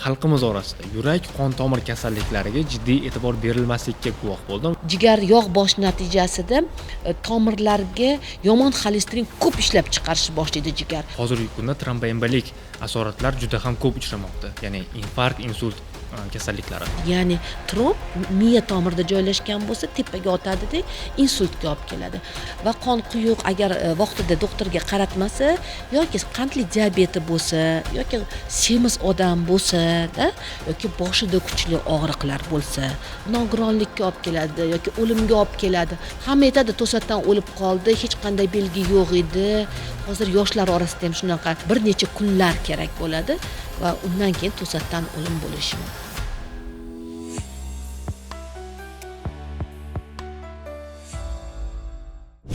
xalqimiz orasida yurak qon tomir kasalliklariga jiddiy e'tibor berilmasligiga guvoh bo'ldim. Jigar yog' bosish natijasida tomirlarga yomon xolesterin ko'p ishlab chiqarishni boshlaydi jigar. Hozirgi kunda tromboembolik asoratlar juda ham ko'p uchramoqda, ya'ni infarkt, insult kasalliklari. Ya'ni tromb miya tomirida joylashgan bo'lsa, tepaga otadida insultga olib keladi. Va qon quyuq agar vaqtida doktorga qaratmasa yoki qandli diabeti bo'lsa yoki semiz odam bo'lsa-da, yoki boshida kuchli og'riqlar bo'lsa, nogironlikka olib keladi yoki o'limga olib keladi. Hamma aytadi, to'satdan o'lib qoldi, hech qanday belgi yo'q edi. Hozir yoshlar orasida ham shunaqa bir necha kunlar kerak bo'ladi va undan keyin to'satdan o'lim bo'lishi mumkin.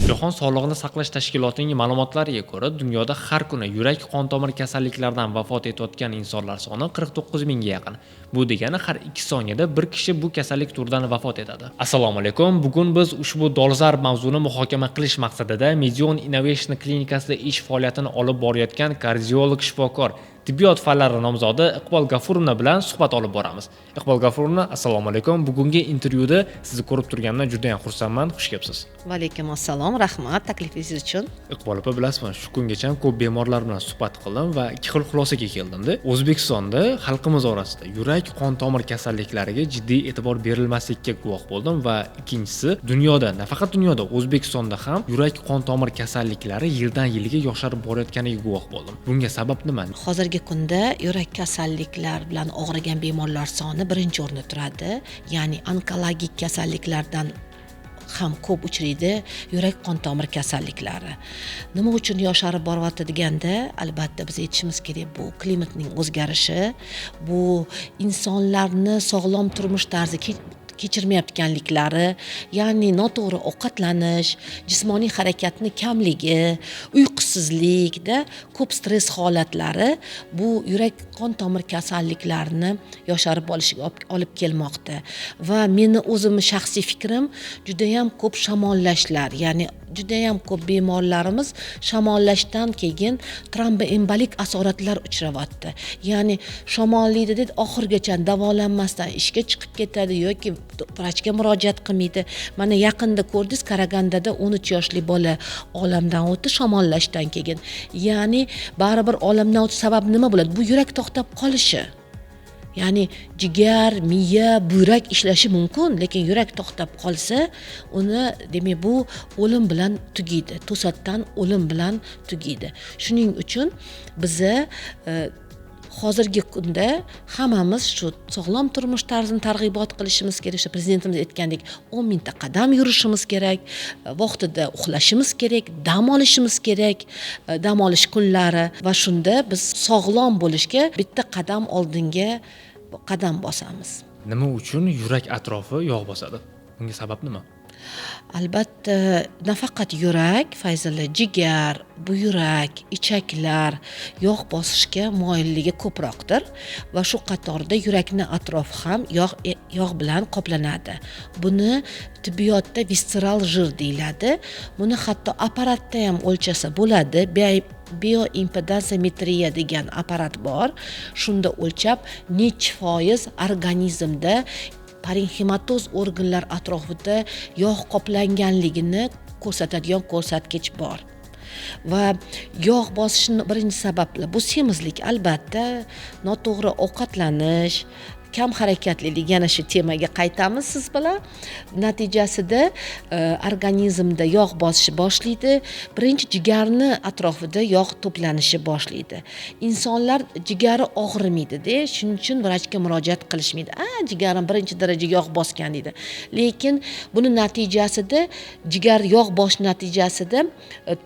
Jahon sog'liqni saqlash tashkilotining ma'lumotlariga ko'ra, dunyoda har kuni yurak qon tomir kasalliklaridan vafot etayotgan insonlar soni 49 mingga yaqin. Bu degani har 2 soniyada bir kishi bu kasallik turidan vafot etadi. Assalomu alaykum. Bugun biz ushbu dolzarb mavzuni muhokama qilish maqsadida Medion Innovation klinikasida ish faoliyatini olib borayotgan kardiolog shifokor, tibbiyot fanlari nomzodi Iqbol Gafurovna bilan suhbat olib boramiz. Iqbol Gafurovna, assalomu alaykum. Bugungi intervyuda sizni ko'rib turganimdan juda ham xursandman. Xush kelibsiz. Va alaykum assalom, rahmat taklifingiz uchun. Iqbol opa, bilasizmi, shu kungacha ko'p bemorlar bilan suhbat qildim va ikki xil xulosaga keldimda. O'zbekistonda xalqimiz orasida yurak qon tomir kasalliklariga jiddiy e'tibor berilmasligiga guvoh bo'ldim va ikkinchisi, dunyoda, nafaqat dunyoda, O'zbekistonda ham yurak qon tomir kasalliklari yildan yilga yosharib borayotganiga guvoh bo'ldim. Bunga sabab nima? Hozirgi kunda yurak kasalliklar bilan og'rigan bemorlar soni birinchi o'rinda turadi. Ya'ni onkologik kasalliklardan ham ko'p uchraydi yurak qon tomir kasalliklari. Nima uchun yosharib boryapti deganda, albatta biz aytishimiz kerak, bu klimatning o'zgarishi, bu insonlarni sog'lom turmush tarzi kechirmayotganliklari, ya'ni noto'g'ri ovqatlanish, jismoniy harakatni kamligi, uyqusizlikda ko'p stress holatlari bu yurak qon tomir kasalliklarini yosharib olishiga olib kelmoqda. Va meni o'zimni shaxsiy fikrim, juda ham ko'p shamollashlar, ya'ni juda ham ko'p bemorlarimiz shamollashdan keyin tromboembolik asoratlar uchrayapti. Ya'ni shamollaydi deb oxirigacha davolanmasdan ishga chiqib ketadi yoki vrachga murojaat qilmaydi. Mana yaqinda ko'rdingiz, Karagandada 13 yoshli bola olamdan o'tdi shamollashdan keyin. Ya'ni baribir olamdan o'tish sababi nima bo'ladi? Bu yurak to'xtab qolishi. Ya'ni jigar, miya, buyrak ishlashi mumkin, lekin yurak to'xtab qolsa, uni demak bu o'lim bilan tugaydi, to'satdan o'lim bilan tugaydi. Shuning uchun biza hozirgi kunda hammamiz shu sog'lom turmush tarzini targ'ibot qilishimiz kerak. O'sha prezidentimiz aytgandek, 10 mingta qadam yurishimiz kerak, vaqtida uxlashimiz kerak, dam olishimiz kerak, dam olish kunlari va shunda biz sog'lom bo'lishga bitta qadam oldinga qadam bosamiz. Nima uchun yurak atrofi yog' bosadi? Bunga sabab nima? Albatta, nafaqat yurak, Fayzulla, jigar, buyrak, ichaklar yog' bosishga moyilligi ko'proqdir va shu qatorda yurakni atrofi ham yog' bilan qoplanadi. Buni tibbiyotda visceral jir deyiladi. Buni hatto apparatda ham o'lchasa bo'ladi. Bioimpedansimetriya degan apparat bor. Shunda o'lchab necha foiz organizmda parenximatoz organlar atrofida yog' qoplanganligini ko'rsatadigan ko'rsatkich bor. Va yog' bosishning birinchi sababi bu semizlik, albatta, noto'g'ri ovqatlanish, kam harakatlilik, yana shu temaga qaytamiz siz bilan. Natijasida organizmda yog' bosishi boshlaydi. Birinchi jigarni atrofida yog' to'planishi boshlaydi. Insonlar jigari og'rimaydida, shuning uchun vrachga murojaat qilishmaydi. A, jigarim birinchi daraja yog' bosgan deydi. Lekin buni natijasida jigar yog' bosish natijasida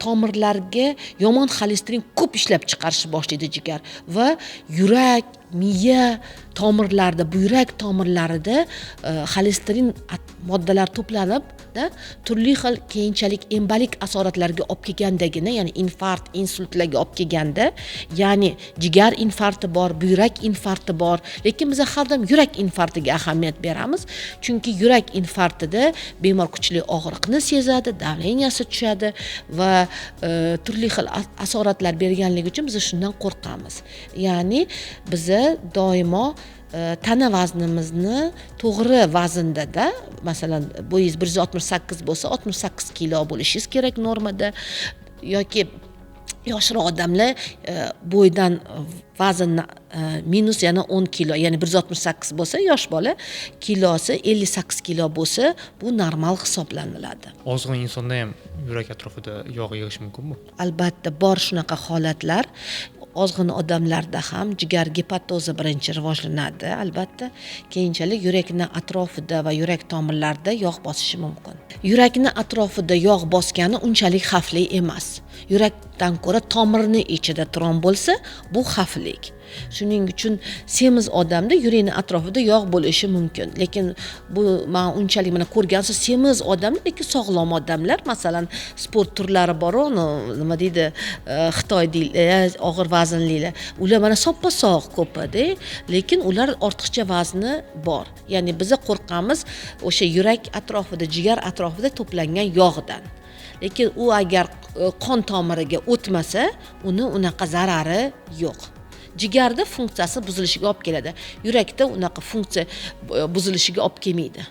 tomirlarga yomon xolesterin ko'p ishlab chiqarishni boshlaydi jigar va yurak, miya tomirlarida, buyrak tomirlarida xolesterin moddalar to'planib, da, turli xil keyinchalik embolik asoratlarga olib kelgandagina, ya'ni infarkt, insultlarga olib kelganda, ya'ni jigar infarkti bor, buyrak infarkti bor, lekin biz har doim yurak infarktiga ahamiyat beramiz, chunki yurak infarktida bemor kuchli og'riqni sezadi, davleniyasi tushadi va turli xil asoratlar berganligi uchun biz shundan qo'rqamiz. Ya'ni biz Biza doimo tana vaznimizni to'g'ri vazndada, masalan, bo'yingiz 168 bo'lsa, 68 kilo bo'lishingiz kerak normada, yoki yoshroq odamlar bo'ydan vaznni minus yana 10 kilo, ya'ni 168 bo'lsa yosh bola, kilosi 58 kilo bo'lsa, bu normal hisoblaniladi. Ozg'in insonda ham yurak atrofida yog' yig'ish mumkinmi? Albatta, bor shunaqa holatlar. Ozg'in odamlarda ham jigar gepatozi birinchi rivojlanadi, albatta. Keyinchalik yurakni atrofida va yurak tomirlarida yog' bosishi mumkin. Yurakni atrofida yog' bosgani unchalik xavfli emas. Yurakdan ko'ra tomirni ichida tromb bo'lsa, bu xavfli. Shuning uchun semiz odamda yurakni atrofida yog' bo'lishi mumkin. Lekin bu men unchalik mana ko'rgansiz semiz odamlar, lekin sog'lom odamlar, masalan, sport turlari bor, uni nima deydi, Xitoy deydi, og'ir vaznlilar. Ular mana soppa-sog' ko'pida, lekin ular ortiqcha vazni bor. Ya'ni biz qo'rqamiz o'sha yurak atrofida, jigar atrofida to'plangan yog'dan. Lekin u agar qon tomiriga o'tmasa, uni unaqa zarari yo'q. Jigarda funksiyasi buzilishiga olib keladi. Yurakda unaqa funksiya buzilishiga olib kelmaydi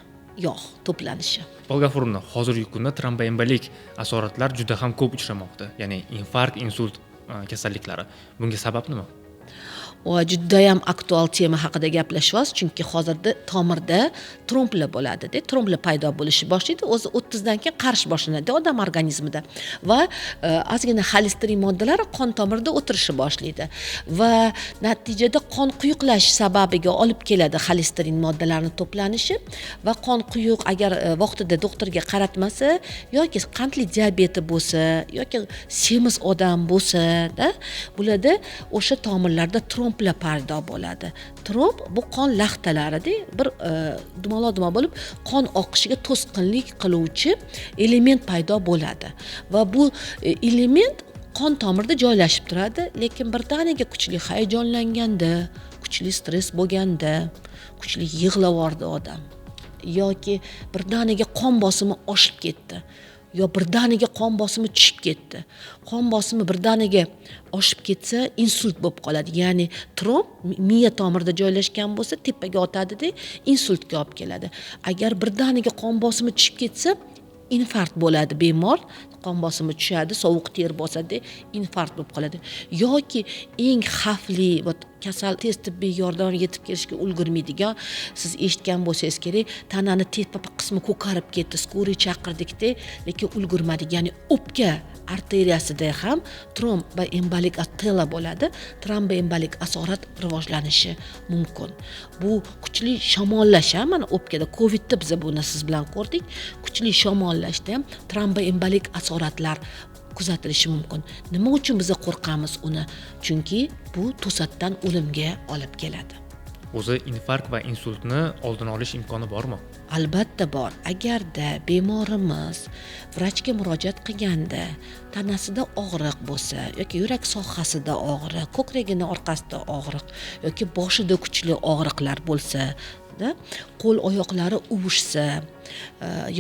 yog' to'planishi. Olga G'afurovna, hozirgi kunda tromboembolik asoratlar juda ham ko'p uchramoqda. Ya'ni infarkt, insult kasalliklari. Bunga sabab nima? Judayam aktual tema haqida gaplashyapsiz, chunki hozirda tomirda tromblar bo'ladida, tromblar paydo bo'lishi boshlaydi, o'zi 30 dan keyin qarish boshlanadi odam organizmida va ozgina xolesterin moddalari qon tomirida o'tirishi boshlaydi va natijada qon quyuqlash sababiga olib keladi xolesterin moddalarini to'planishi va qon quyuq agar vaqtida doktorga qaratmasa yoki qandli diabeti bo'lsa yoki semiz odam bo'lsa-da, bularda o'sha tomirlarda tromb paydo bo'ladi. Tromb bu qon laxtalarida bir dumaloq-dumaloq bo'lib qon oqishiga to'sqinlik qiluvchi element paydo bo'ladi va bu element qon tomirida joylashib turadi, lekin birdaniga kuchli hayajonlanganda, kuchli stress bo'lganda, kuchli yig'lavordi odam yoki birdaniga qon bosimi oshib ketdi yo birdaniga qon bosimi tushib ketdi. Qon bosimi birdaniga oshib ketsa insult bo'lib qoladi. Ya'ni tromb miya tomirida joylashgan bo'lsa tepaga otadi-da, insultga olib keladi. Agar birdaniga qon bosimi tushib ketsa infarkt bo'ladi bemor, qon bosimi tushadi, sovuq ter bosadi, infarkt bo'lib qoladi. Yoki eng xavfli kasal tez tibbiy yordam yetib kelishga ulgurmaydigan, siz eshitgan bo'lsangiz kerak, tanani tepa qismi ko'karib ketdi, skoriy chaqirdikda, lekin ulgurmadik. Ya'ni o'pka arteriyasida ham tromboembolik tela bo'ladi, tromboembolik asorat rivojlanishi mumkin. Bu kuchli shamollash ham, mana o'pkada Covidda biz buni siz bilan ko'rdik, kuchli shamollashda ham tromboembolik asoratlar kuzatilishi mumkin. Nima uchun biz qo'rqamiz uni? Chunki bu to'satdan o'limga olib keladi. O'zi infarkt va insultni oldini olish imkoni bormi? Albatta bor. Agarda bemorimiz vrachga murojaat qilganda tanasida og'riq bo'lsa yoki yurak sohasida og'riq, ko'kragini orqasida og'riq yoki boshida kuchli og'riqlar bo'lsa, da, qo'l oyoqlari uvushsa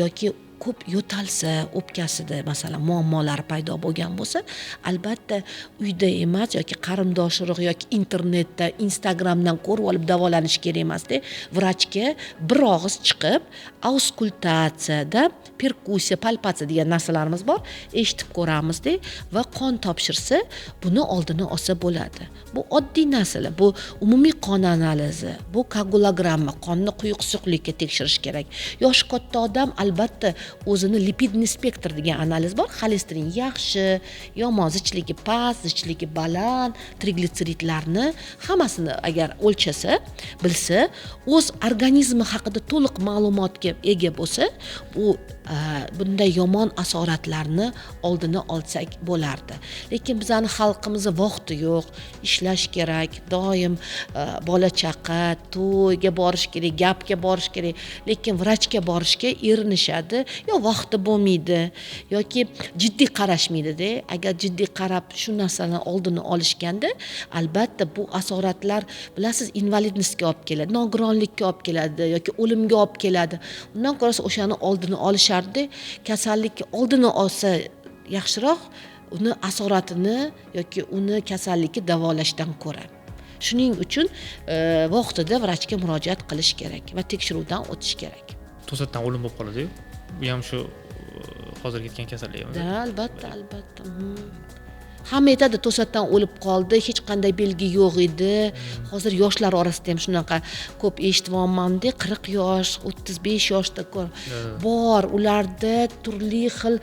yoki ko'p yo'talsa, o'pkasida masalan muammolar paydo bo'lgan bo'lsa, albatta uyda emas yoki qarindosh urug' yoki internetda, Instagramdan ko'rib olib davolanish kerak emasda. Vrachga bir og'iz chiqib, auskultatsiyada, perkussiya, palpatsiya degan narsalarimiz bor, eshitib ko'ramizda va qon topshirsa, buni oldini olsa bo'ladi. Bu oddiy narsalar, bu umumiy qon analizi, bu koagulogramma, qonni quyuq suyuqlikka tekshirish kerak. Yoshi katta odam albatta o'zini lipidni spektr degan analiz bor, xolesterin yaxshi, yomon, zichligi past, zichligi baland, triglitseridlarni hammasini agar o'lchasa, bilsa, o'z organizmi haqida to'liq ma'lumotga ega bo'lsa, bu bunday yomon asoratlarni oldini olsak bo'lardi. Lekin bizani xalqimizda vaqti yo'q, ishlash kerak, doim bola chaqa, to'yga borish kerak, gapga borish kerak, lekin vrachga borishga erinishadi, yo vaqti bo'lmaydi yoki jiddiy qarashmaydida. Agar jiddiy qarab shu narsani oldini olishganda, albatta bu asoratlar, bilasiz, invalidlikka olib keladi, nogironlikka olib keladi yoki o'limga olib keladi. Undan ko'ra o'shani oldini olishardi. Kasallikni oldini olsa yaxshiroq, uni asoratini yoki uni kasallikni davolashdan ko'ra. Shuning uchun vaqtida vrachga murojaat qilish kerak va tekshiruvdan o'tish kerak. To'satdan o'lim bo'lib qoladi-yu. Bu ham shu hozirgi aytgan kasallik. Da, albatta, albatta. Hamma aytadi, to'satdan o'lib qoldi, hech qanday belgi yo'q edi. Hozir yoshlar orasida ham shunaqa ko'p eshityapmanda, 40 yosh, 35 yoshda bor, ularda turli xil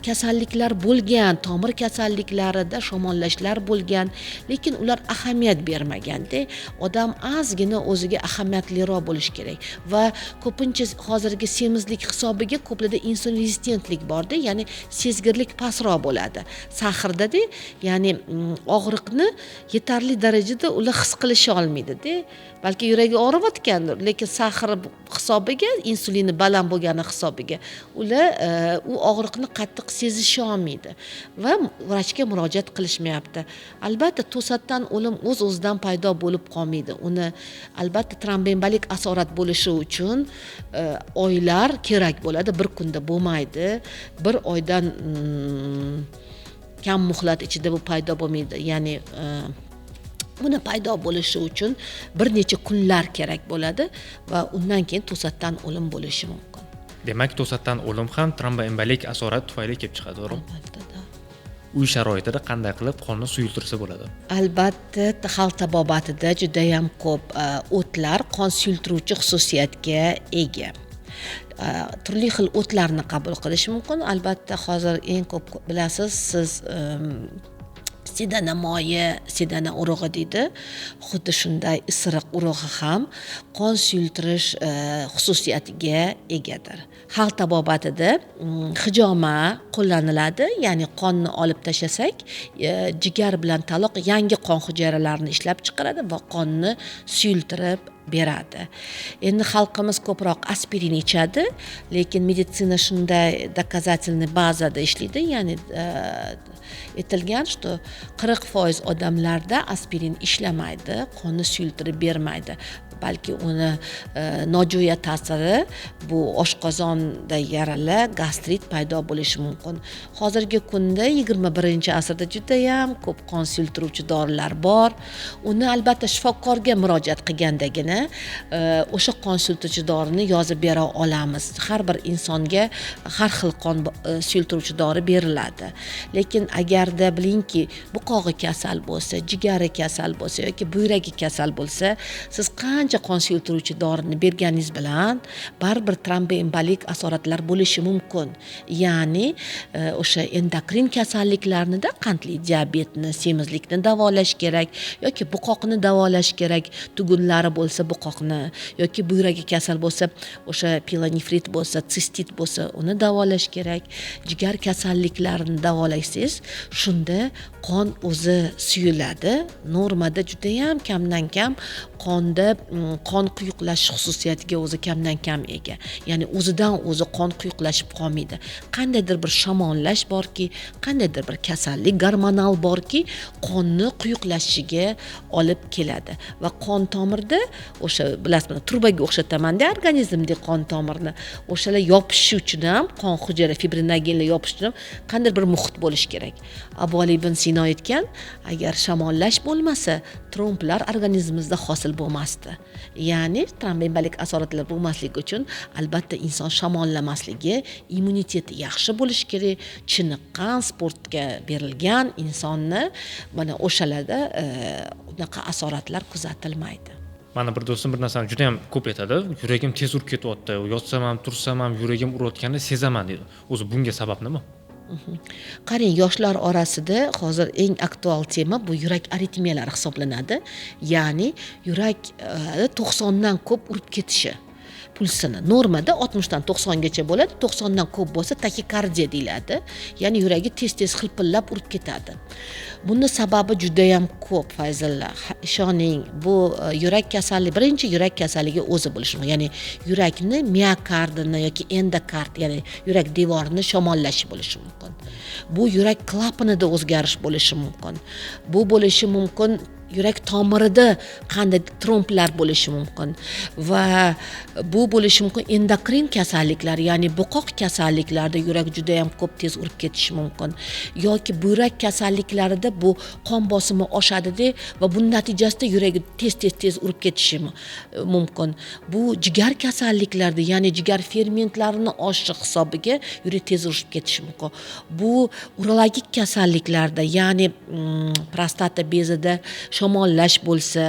kasalliklar bo'lgan, tomir kasalliklarida shamollashlar bo'lgan, lekin ular ahamiyat bermaganda. Odam ozgina o'ziga ahamiyatliroq bo'lishi kerak va ko'pincha hozirgi semizlik hisobiga ko'plarda insulin rezistentlik borda, ya'ni sezgirlik pastroq bo'ladi. Saxirda, ya'ni og'riqni yetarli darajada ular his qilisha olmaydida, balki yuragi og'riyotgandir, lekin saxir hisobiga, insulini baland bo'lgani hisobiga ular u og'riqni qattiq sezisha olmaydi va vrachga murojaat qilishmayapti. Albatta to'satdan o'lim o'z-o'zidan paydo bo'lib qolmaydi. Uni albatta tromboembolik asorat bo'lishi uchun oylar kerak bo'ladi, bir kunda bo'lmaydi. Bir oydan kam muhlat ichida bu paydo bo'lmaydi, ya'ni buni paydo bo'lishi uchun bir necha kunlar kerak bo'ladi va undan keyin to'satdan o'lim bo'lishi mumkin. Demak, to'satdan o'lim ham tromboembolik asorat tufayli kelib chiqadi, to'g'rimi? Albatta. Uy sharoitida qanday qilib qonni suyultirsa bo'ladi? Albatta, xalq tabobatida juda ham ko'p o'tlar qon suyultiruvchi xususiyatga ega. Turli xil o'tlarni qabul qilish mumkin. Albatta, hozir eng ko'p bilasiz, siz sedana moyi, sedana urug'i deydi. Xuddi shunday isiriq urug'i ham qon suyultirish xususiyatiga egadir. Xalq tabobatida hijoma qo'llaniladi, ya'ni qonni olib tashlasak, jigar bilan taloq yangi qon hujayralarini ishlab chiqaradi va qonni suyultirib beradi. Endi xalqimiz ko'proq aspirin ichadi, lekin meditsina shunday доказательный bazada ishlaydi, ya'ni aytilgan, что 40% odamlarda aspirin ishlamaydi, qonni suyultirib bermaydi. Balki uni nojo'ya ta'siri bu oshqozonda yaralar, gastrit paydo bo'lishi mumkin. Hozirgi kunda 21-asrda juda ham ko'p qon suyultiruvchi dorilar bor. Uni albatta shifokorga murojaat qilgandagina o'sha qon suyultiruvchi dorini yozib bera olamiz. Har bir insonga har xil qon suyultiruvchi dori beriladi. Lekin agarda bilingki, buqog'i kasal bo'lsa, jigari kasal bo'lsa yoki buyragi kasal bo'lsa, siz qancha qon suyultiruvchi dorini berganingiz bilan baribir tromboembolik asoratlar bo'lishi mumkin. Ya'ni o'sha endokrin kasalliklarni-da, qandli diabetni, semizlikni davolash kerak yoki buqoqni davolash kerak, tugunlari bo'lsa buqoqni, yoki buyragi kasal bo'lsa, o'sha pielonefrit bo'lsa, sistit bo'lsa, uni davolash kerak. Jigar kasalliklarini davolasangiz, shunda qon o'zi suyuladi. Normada juda ham kamdan kam qonda qon quyuqlashish xususiyatiga o'zi kamdan kam ega. Ya'ni o'zidan o'zi qon quyuqlashib qolmaydi. Qandaydir bir shamollash borki, qandaydir bir kasallik gormonal borki, qonni quyuqlashishiga olib keladi. Va qon tomirda o'sha bilasizmi, trubaga o'xshataman-da organizmda qon tomirni. O'shalar yopishishi uchun ham qon hujayra fibrinogenlar yopishishi uchun ham qandaydir bir muhit bo'lishi kerak. Abu Ali ibn Sino aytgan, agar shamollash bo'lmasa, tromblar organizmimizda hosil bo'lmasdi. Ya'ni tromboembolik asoratlar bo'lmasligi uchun albatta inson shamollamasligi, immuniteti yaxshi bo'lishi kerak, chiniqqan, sportga berilgan insonni mana o'shalarda unaqa asoratlar kuzatilmaydi. Mana bir do'stim bir narsani juda ham ko'p aytadi, yuragim tez urib ketyapti, yotsam ham tursam ham yuragim urayotganini sezaman deydi. O'zi bunga sabab nima? Qarang, yoshlar orasida hozir eng aktual tema bu yurak aritmiyalari hisoblanadi. Ya'ni yurak 90 dan ko'p urib ketishi. Pulsini normada 60 dan 90 gacha bo'ladi, 90 dan ko'p bo'lsa taxikardiya deyiladi. Ya'ni yuragi tez-tez xilpillab urib ketadi. Buni sababi juda ham ko'p, Fayzulla. Ishoning, bu yurak kasalligi, birinchi yurak kasalligi o'zi bo'lishi mumkin. Ya'ni yurakni miokardini yoki endokard, ya'ni yurak devorini shamollashi bo'lishi mumkin. Bu yurak klapanida o'zgarish bo'lishi mumkin. Bu bo'lishi mumkin Yurak tomirida qanday tromblar bo'lishi mumkin va bu bo'lishi mumkin endokrin kasalliklar, ya'ni bo'qoq kasalliklarda yurak juda ham ko'p tez urib ketishi mumkin, yoki buyrak kasalliklarida bu qon bosimi oshadida va buning natijasida yuragi tez urib ketishi mumkin. Bu jigar kasalliklarida, ya'ni jigar fermentlarini oshishi hisobiga yurak tez urib ketishi mumkin. Bu urologik kasalliklarda, ya'ni prostata bezida shamollash bo'lsa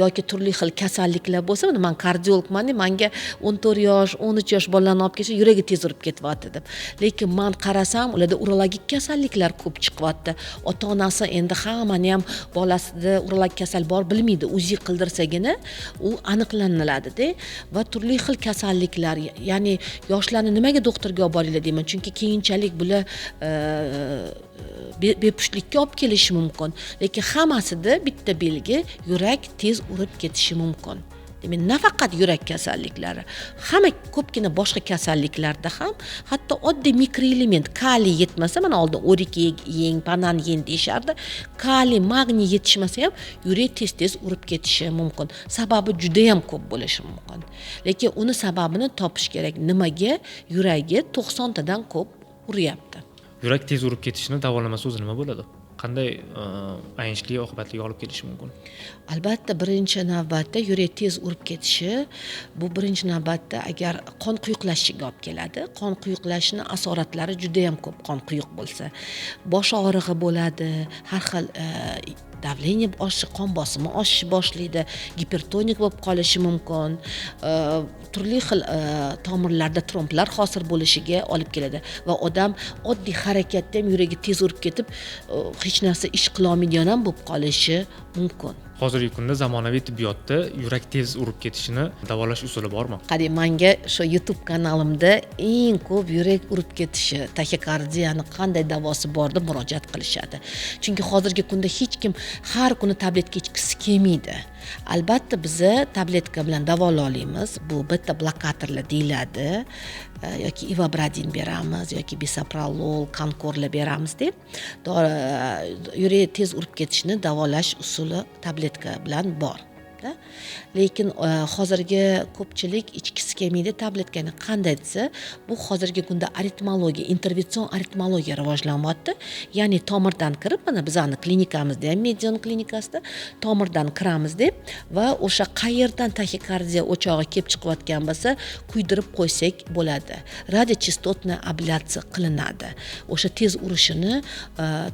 yoki turli xil kasalliklar bo'lsa, mana man kardiologman, manga 14 yosh, 13 yosh bolalarni olib kelsa yuragi tez urib ketyapti deb. Lekin man qarasam, ularda urologik kasalliklar ko'p chiqyapti. Ota-onasi endi hammani ham bolasida urologik kasal bor bilmaydi, UZI qildirsagina u aniqlaniladi-da. Va turli xil kasalliklar, ya'ni yoshlarni nimaga doktorga olib boringlar deyman, chunki keyinchalik bular bepushtlikka olib kelishi mumkin. Lekin hammasida bitta belgi, yurak tez urib ketishi mumkin. Demak, nafaqat yurak kasalliklari, hamma ko'pgina boshqa kasalliklarda ham, hatto oddiy mikroelement kaliy yetmasa, mana oldin o'rik yeng, banan yeng deyishardi, kaliy, magniy yetishmasa ham yurak tez-tez urib ketishi mumkin. Sababi juda ham ko'p bo'lishi mumkin. Lekin uni sababini topish kerak. Nimaga yuragi 90 tadan ko'p uryapti? Yurak tez urib ketishini davolamasa o'zi nima bo'ladi? Qanday ayanchli oqibatlarga olib kelishi mumkin? Albatta, birinchi navbatda yurak tez urib ketishi bu birinchi navbatda agar qon quyuqlashishiga olib keladi. Qon quyuqlashishini asoratlari juda ham ko'p. Qon quyuq bo'lsa, bosh og'rig'i bo'ladi, har xil давление oshishi, qon bosimi oshishi boshlaydi, gipertonik bo'lib qolishi mumkin, turli xil tomirlarda tromblar hosil bo'lishiga olib keladi va odam oddiy harakatda ham yuragi tez urib ketib, hech narsa ish qilolmaydigan ham bo'lib qolishi mumkin. Hozirgi kunda zamonaviy tibbiyotda yurak tez urib ketishini davolash usuli bormi? Qarang, menga shu YouTube kanalimda eng ko'p yurak urib ketishi, taxikardiyani qanday davosi bor deb murojaat qilishadi. Chunki hozirgi kunda hech kim har kuni tabletka ichgisi kelmaydi. Albatta biza tabletka bilan davola olamiz. Bu beta blokatorlar deyiladi, yoki ivabradin beramiz yoki bisoprolol, konkorlar beramiz deb. Yurak tez urib ketishini davolash usuli tabletka bilan bor. Lekin hozirgi ko'pchilik ichgisi kelmaydi tabletkani. Qanday desa, bu hozirgi kunda aritmologiya, intervension aritmologiya rivojlanyapti. Ya'ni tomirdan kirib, mana bizani klinikamizda ham, Medion klinikasida tomirdan kiramiz deb va o'sha qayerdan taxikardiya o'chog'i kelib chiqayotgan bo'lsa, kuydirib qo'ysak bo'ladi. Radiochastotna ablyatsiya qilinadi. O'sha tez urishini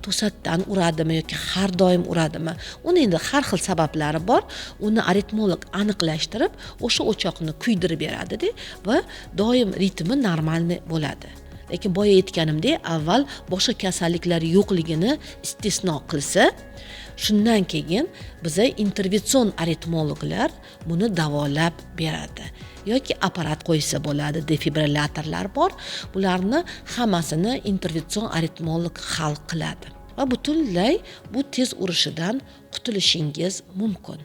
to'satdan uradimi yoki har doim uradimi? Uni endi har xil sabablari bor. Uni aritmolog aniqlashtirib, o'sha o'choqni kuydirib beradida va doim ritmi normalniy bo'ladi. Lekin boya aytganimdek, avval boshqa kasalliklar yo'qligini istisno qilsa, shundan keyin biza intervension aritmologlar buni davolab beradi. Yoki apparat qo'ysa bo'ladi, defibrillatorlar bor. Bularni hammasini intervension aritmolog hal qiladi va butunlay bu tez urishidan qutulishingiz mumkin.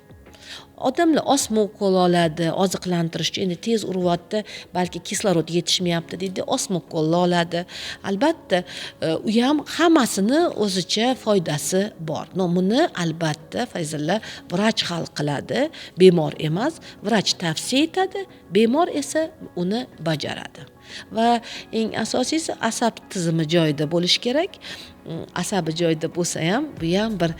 Odamlar osma ukol oladi, oziqlantirish uchun, endi tez uryapti, balki kislorod yetishmayapti deydi, osma ukol oladi. Albatta, u ham hammasini o'zicha foydasi bor. No, buni albatta Fayzulla vrach hal qiladi, bemor emas, vrach tavsiya etadi, bemor esa uni bajaradi. Va eng asosiysi asab tizimi joyida bo'lishi kerak. Asabi joyida bo'lsa ham, bu ham bir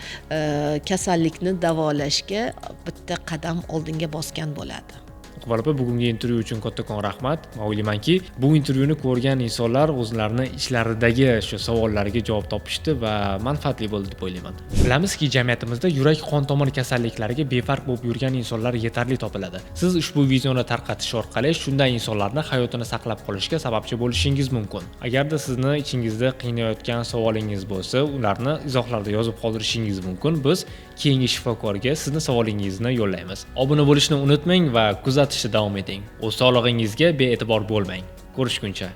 kasallikni davolashga bitta qadam oldinga bosgan bo'ladi. Iqbol opa, bugungi intervyu uchun kattakon rahmat. Men o'ylaymanki, bu intervyuni ko'rgan insonlar o'zlarini ichlaridagi shu savollarga javob topishdi va manfaatli bo'ldi deb o'ylayman. Bilamizki, jamiyatimizda yurak qon tomir kasalliklariga befarq bo'lib yurgan insonlar yetarli topiladi. Siz ushbu videoni tarqatish orqali shunday insonlarni hayotini saqlab qolishga sababchi bo'lishingiz mumkin. Agarda sizni ichingizda qiynayotgan savolingiz bo'lsa, ularni izohlarda yozib qoldirishingiz mumkin. Biz keyingi shifokorga sizni savolingizni yo'llaymiz. Obuna bo'lishni unutmang va kuzatishda davom eting. O'z sog'lig'ingizga bee'tibor bo'lmang. Ko'rishguncha.